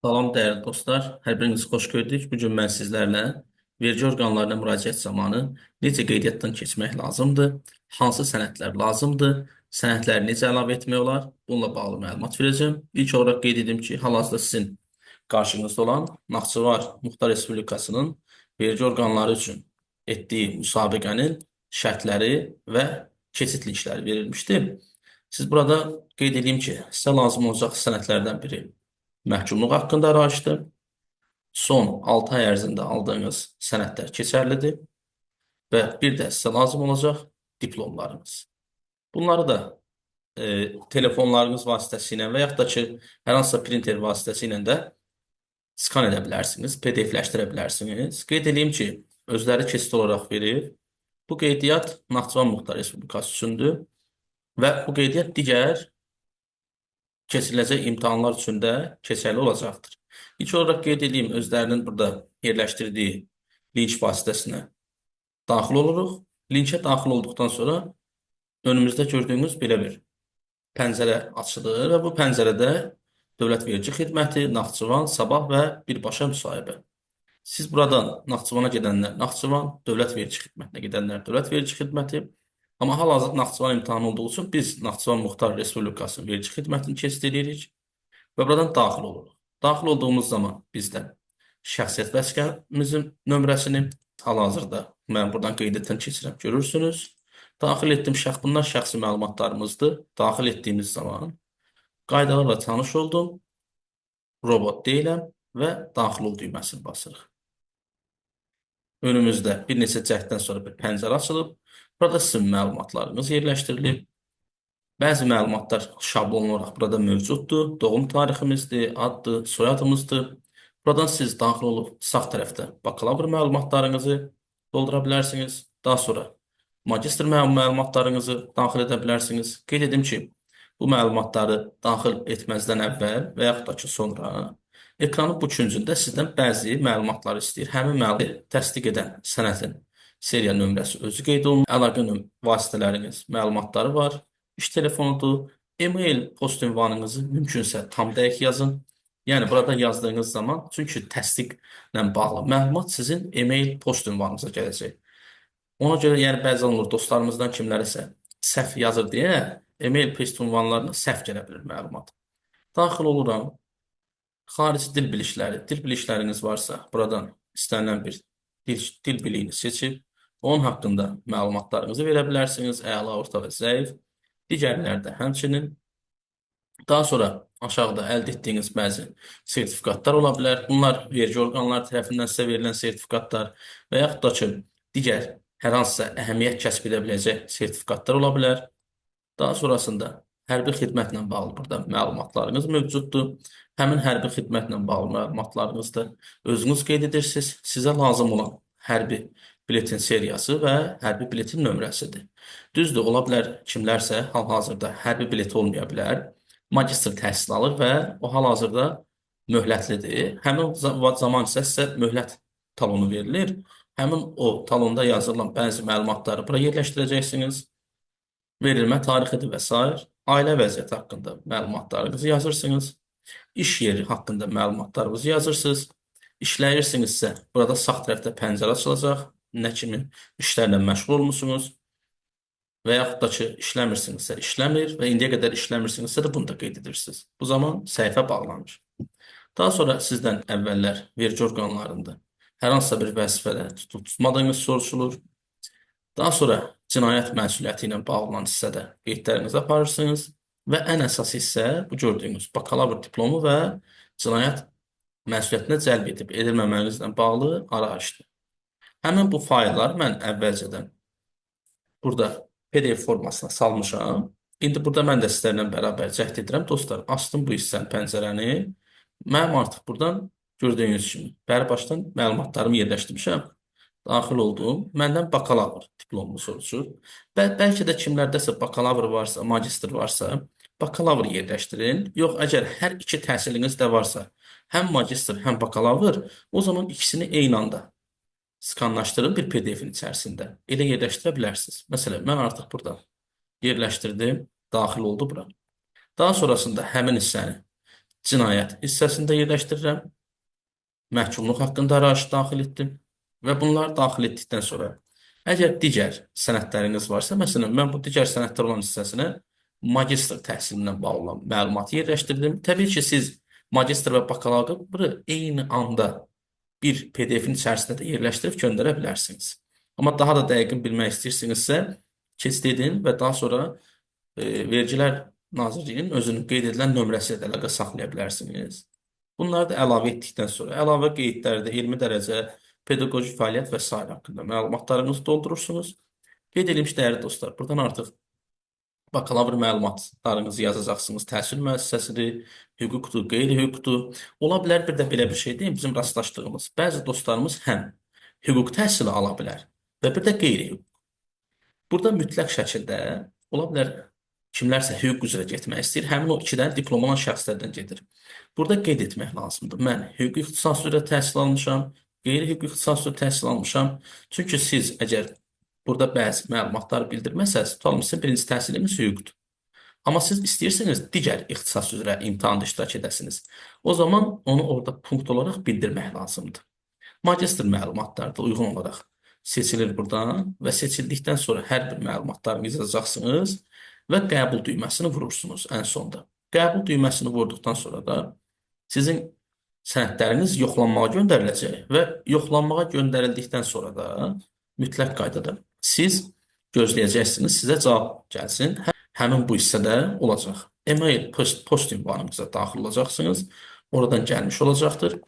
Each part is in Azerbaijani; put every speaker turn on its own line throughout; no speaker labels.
Salam dəyərli dostlar, hər birinizi xoş gördük. Bu gün mən sizlərlə vergi orqanlarına müraciət zamanı necə qeydiyyatdan keçmək lazımdır, hansı sənədlər lazımdır, sənədləri necə əlavə etmək olar, bununla bağlı məlumat verəcəm. İlk olaraq qeyd edim ki, hal-hazırda sizin qarşınızda olan Naxçıvan Muxtar Respublikasının vergi orqanları üçün etdiyi müsabiqənin şərtləri və keçid linkləri verilmişdir. Siz burada qeyd edeyim ki, sizə lazım olacaq sənədlərdən biri məhkumluq haqqında arayışdır. Son 6 ay ərzində aldığınız sənədlər keçərlidir və bir də sizə lazım olacaq diplomlarınız. Bunları da telefonlarınız vasitəsilə və yaxud da ki, hər hansısa printer vasitəsilə də skan edə bilərsiniz, PDF-ləşdirə bilərsiniz. Qeyd edeyim ki, özləri keçid olaraq verir. Bu qeydiyyat Naxçıvan Muxtar Respublikası üçündür və bu qeydiyyat digər keçiriləcək imtahanlar üçün də keçərli olacaqdır. İlk olaraq qeyd edeyim, özlərinin burada yerləşdirdiyi link vasitəsinə daxil oluruq. Linkə daxil olduqdan sonra önümüzdə gördüyünüz belə bir pəncərə açılır və bu pəncərədə Dövlət Vergi Xidməti, Naxçıvan, Sabah və birbaşa müsahibə. Siz buradan Naxçıvana gedənlər Naxçıvan, Dövlət Vergi Xidmətinə gedənlər Dövlət Vergi Xidməti. Amma hal-hazırda Naxçıvan imtahanı olduğu üçün biz Naxçıvan Muxtar Respublikası Vergi Xidmətini keçid edirik və buradan daxil oluruq. Daxil olduğumuz zaman bizdən şəxsiyyət vəsiqəmizin nömrəsini hal-hazırda mən buradan qeydiyyatdan keçirəm, görürsünüz. Daxil etdim, bunlar şəxsi məlumatlarımızdır. Daxil etdiyimiz zaman qaydalarla tanış oldum, robot deyiləm və daxil ol düyməsini basırıq. Önümüzdə bir neçə cəhddən sonra bir pəncərə açılıb. Burada sizin məlumatlarınız yerləşdirilib. Bəzi məlumatlar şablon olaraq burada mövcuddur. Doğum tariximizdir, addır, soyadımızdır. Buradan siz daxil olub sağ tərəfdə bakalavr məlumatlarınızı doldura bilərsiniz. Daha sonra magistr məlumatlarınızı daxil edə bilərsiniz. Qeyd edim ki, bu məlumatları daxil etməzdən əvvəl və yaxud da ki, sonra ekranın bu küncündə sizdən bəzi məlumatları istəyir. Həmin məlumatı təsdiq edən sənədin seriya nömrəsi özü qeyd olunur. Əlaqə vasitələriniz, məlumatları var. İş telefonudur. E-mail post ünvanınızı mümkünsə tam dəqiq yazın. Yəni burada yazdığınız zaman, çünki təsdiqlə bağlı məlumat sizin e-mail post ünvanınıza gələcək. Ona görə yəni bəzən olur dostlarımızdan kimlərisə səhv yazır deyə e-mail post ünvanlarına səhv gələ bilər məlumat. Daxil oluram. Xarici dil bilikləri, dil bilikləriniz varsa, buradan istənilən bir dil biliyini seçib onun haqqında məlumatlarınızı verə bilərsiniz. Əla, orta və zəif. Digərləri də həmçinin. Daha sonra aşağıda əldə etdiyiniz bəzi sertifikatlar ola bilər. Bunlar vergi orqanları tərəfindən sizə verilən sertifikatlar və yaxud da ki, digər hər hansısa əhəmiyyət kəsb edə biləcək sertifikatlar ola bilər. Daha sonrasında hərbi xidmətlə bağlı burada məlumatlarınız mövcuddur. Həmin hərbi xidmətlə bağlı məlumatlarınızı da özünüz qeyd edirsiniz. Sizə lazım olan hərbi biletin seriyası və hərbi biletin nömrəsidir. Düzdür, ola bilər kimlərsə hal-hazırda hərbi bileti olmaya bilər. Magistr təhsil alır və o hal-hazırda möhlətlidir. Həmin zaman isə sizə möhlət talonu verilir. Həmin o talonda yazılan bəzi məlumatları bura yerləşdirəcəksiniz. Verilmə tarixidir və sair. Ailə vəziyyəti haqqında məlumatlarınızı yazırsınız. İş yeri haqqında məlumatlarınızı yazırsınız. İşləyirsinizsə, burada sağ tərəfdə pəncərə açılacaq. Nə kimi işlərlə məşğul olmusunuz və yaxud da ki, işləmirsinizsə işləmir və indiyə qədər işləmirsinizsə də bunu da qeyd edirsiniz. Bu zaman səhifə bağlanır. Daha sonra sizdən əvvəllər vergi orqanlarında hər hansısa bir vəzifədə tutub tutmadığınız soruşulur. Daha sonra cinayət məsuliyyəti ilə bağlı olan hissədə qeydlərinizi aparırsınız və ən əsas hissə bu gördüyünüz bakalavr diplomu və cinayət məsuliyyətinə cəlb edib edilməməyinizlə bağlı arayışdır. Həmin bu fayllar mən əvvəlcədən burada PDF formasına salmışam. İndi burada mən də sizlərlə bərabər cəhd edirəm. Dostlar, açdım bu hissəni, pəncərəni. Mənim artıq buradan gördüyünüz kimi bəri başdan məlumatlarımı yerləşdirmişəm. Daxil oldum. Məndən bakalavr diplomumu soruşur. Bəlkə də kimlərdəsə bakalavr varsa, magistr varsa, bakalavr yerləşdirin. Yox, əgər hər iki təhsiliniz də varsa, həm magistr, həm bakalavr, o zaman ikisini eyni anda skanlaşdırın bir PDF-in içərisində. Elə yerləşdirə bilərsiniz. Məsələn, mən artıq burada yerləşdirdim, daxil oldu bura. Daha sonrasında həmin hissəni Cinayət hissəsində yerləşdirirəm. Məhkumluq haqqında arayış daxil etdim və bunları daxil etdikdən sonra əgər digər sənədləriniz varsa, məsələn, mən bu digər sənədlər olan hissəsinə magistr təhsilinə bağlı olan məlumatı yerləşdirdim. Təbii ki, siz magistr və bakalavrı eyni anda bir PDF-in içərisində də yerləşdirib göndərə bilərsiniz. Amma daha da dəqiq bilmək istəyirsinizsə, keçid edin və daha sonra Vergilər Nazirliyinin özünün qeyd edilən nömrəsi ilə də əlaqə saxlaya bilərsiniz. Bunları da əlavə etdikdən sonra əlavə qeydlərdə elmi dərəcə, pedaqoji fəaliyyət və sair haqqında məlumatlarınızı doldurursunuz. Qeyd edilmiş dəyərli dostlar, buradan artıq bakalavr məlumatlarınızı yazacaqsınız. Təhsil müəssisəsidir, hüquqdur, qeyri-hüquqdur. Ola bilər bir də belə bir şey deyim, bizim rastlaşdığımız. Bəzi dostlarımız həm hüquq təhsili ala bilər və bir də qeyri-hüquq. Burada mütləq şəkildə ola bilər kimlərsə hüquq üzrə getmək istəyir, həmin o iki dənə diplom olan şəxslərdən gedir. Burada qeyd etmək lazımdır. Mən hüquq ixtisası üzrə təhsil almışam, qeyri-hüquq ixtisası üzrə təhsil almışam. Çünki siz əgər burada bəzi məlumatları bildirməsəniz, tutalım sizin birinci təhsiliniz hüquqdur. Amma siz istəyirsiniz digər ixtisas üzrə imtahanda iştirak edəsiniz. O zaman onu orada punkt olaraq bildirmək lazımdır. Magistr məlumatları da uyğun olaraq seçilir buradan və seçildikdən sonra hər bir məlumatlarınızı yazacaqsınız və qəbul düyməsini vurursunuz ən sonda. Qəbul düyməsini vurduqdan sonra da sizin sənədləriniz yoxlanmağa göndəriləcək və yoxlanmağa göndərildikdən sonra da mütləq qaydada siz gözləyəcəksiniz, sizə cavab gəlsin. Həmin bu hissədə olacaq. E-mail post ünvanınıza daxil olacaqsınız. Oradan gəlmiş olacaqdır.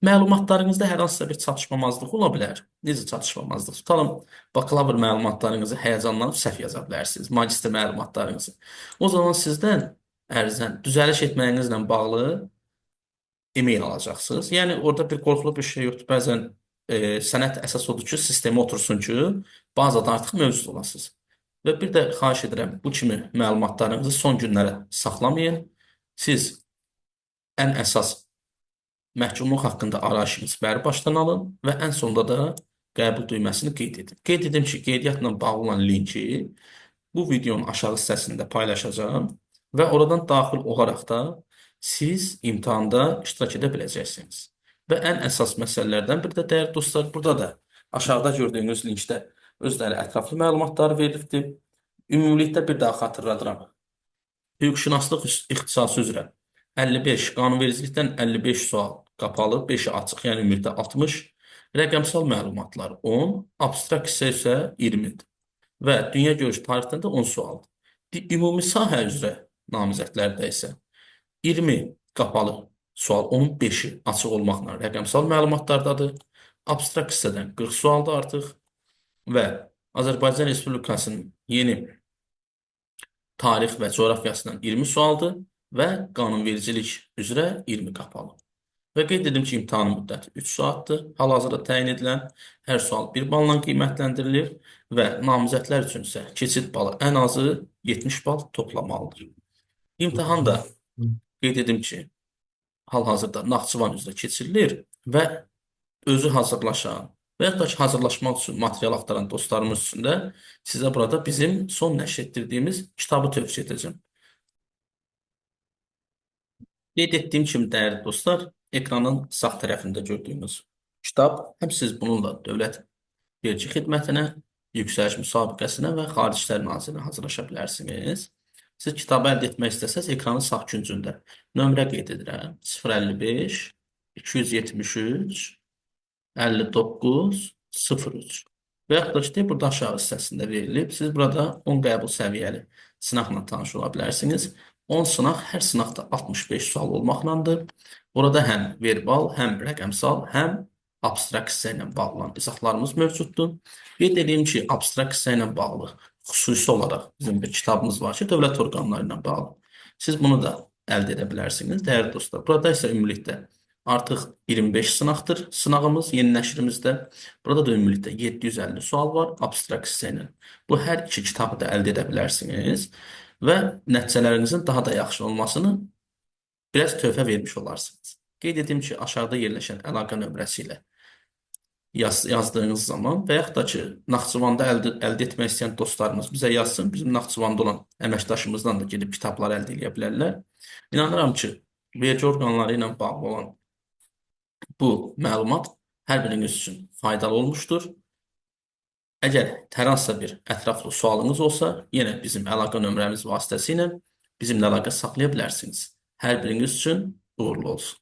Məlumatlarınızda hər hansısa bir çatışmamazlıq ola bilər. Necə çatışmamazlıq? Tutalım, bakalavr məlumatlarınızı həyəcanlanıb səhv yaza bilərsiniz, magistr məlumatlarınızı. O zaman sizdən ərizən düzəliş etməyinizlə bağlı e-mail alacaqsınız. Yəni orada bir qorxulu bir şey yoxdur. Bəzən sənəd əsas odur ki, sistemə otursun ki, bazada artıq mövcud olasınız. Və bir də xahiş edirəm, bu kimi məlumatlarınızı son günlərə saxlamayın. Siz ən əsas məhkumluq haqqında arayışınızı bəri başdan alın və ən sonda da qəbul düyməsini qeyd edin. Qeyd edim ki, qeydiyyatla bağlı olan linki bu videonun aşağı hissəsində paylaşacağam və oradan daxil olaraq da siz imtahanda iştirak edə biləcəksiniz. Və ən əsas məsələlərdən biri də dəyərli dostlar, burada da aşağıda gördüyünüz linkdə özləri ətraflı məlumatlar verilibdir. Ümumilikdə bir daha xatırladıram. Hüquqşünaslıq ixtisası üzrə 55, qanunvericilikdən 55 sual qapalı, 5-i açıq, yəni ümumilikdə 60, rəqəmsal məlumatlar 10, abstrakt hissə isə 20-dir. Və dünya görüşü tarixdən də 10 sualdır. Ümumi sahə üzrə namizədlərdə isə 20 qapalı sual, onun 5-i açıq olmaqla rəqəmsal məlumatlardadır. Abstrakt hissədən 40 sualdır artıq və Azərbaycan Respublikasının yeni tarix və coğrafiyasından 20 sualdır və qanunvericilik üzrə 20 qapalı. Və qeyd edim ki, imtahanın müddəti 3 saatdır. Hal-hazırda təyin edilən hər sual 1 balla qiymətləndirilir və namizədlər üçün isə keçid balı ən azı 70 bal toplamalıdır. İmtahan da qeyd edim ki, hal-hazırda Naxçıvan üzrə keçirilir və özü hazırlaşan və yaxud da ki, hazırlaşmaq üçün material axtaran dostlarımız üçün də sizə burada bizim son nəşr etdirdiyimiz kitabı tövsiyə edəcəm. Qeyd etdiyim kimi dəyərli dostlar, ekranın sağ tərəfində gördüyünüz kitab həm siz bununla dövlət vergi xidmətinə, yüksəliş müsabiqəsinə və Xarici İşlər Nazirliyinə hazırlaşa bilərsiniz. Siz kitabı əldə etmək istəsəz, ekranın sağ küncündə nömrə qeyd edirəm. 055 273 59 03 və yaxud da ki, burada aşağı hissəsində verilib. Siz burada 10 qəbul səviyyəli sınaqla tanış ola bilərsiniz. 10 sınaq, hər sınaqda 65 sual olmaqlandır. Orada həm verbal, həm rəqəmsal, həm abstrakt hissə ilə bağlı olan izahlarımız mövcuddur. Qeyd edeyim ki, abstrakt hissə ilə bağlı xüsusi olaraq bizim bir kitabımız var ki, dövlət orqanları ilə bağlı. Siz bunu da əldə edə bilərsiniz, dəyərli dostlar. Burada isə ümumilikdə artıq 25 sınaqdır sınağımız yeni nəşrimizdə. Burada da ümumilikdə 750 sual var abstrakt hissə ilə. Bu hər iki kitabı da əldə edə bilərsiniz və nəticələrinizin daha da yaxşı olmasını biraz töhfə vermiş olarsınız. Qeyd edim ki, aşağıda yerləşən əlaqə nömrəsi ilə yazdığınız zaman və yaxud da ki, Naxçıvanda əldə etmək istəyən dostlarımız bizə yazsın, bizim Naxçıvanda olan əməkdaşımızdan da gedib kitabları əldə edə bilərlər. İnanıram ki, Vergi orqanları ilə bağlı olan bu məlumat hər biriniz üçün faydalı olmuşdur. Əgər hər hansısa bir ətraflı sualınız olsa, yenə bizim əlaqə nömrəmiz vasitəsilə bizimlə əlaqə saxlaya bilərsiniz. Hər biriniz üçün uğurlu olsun.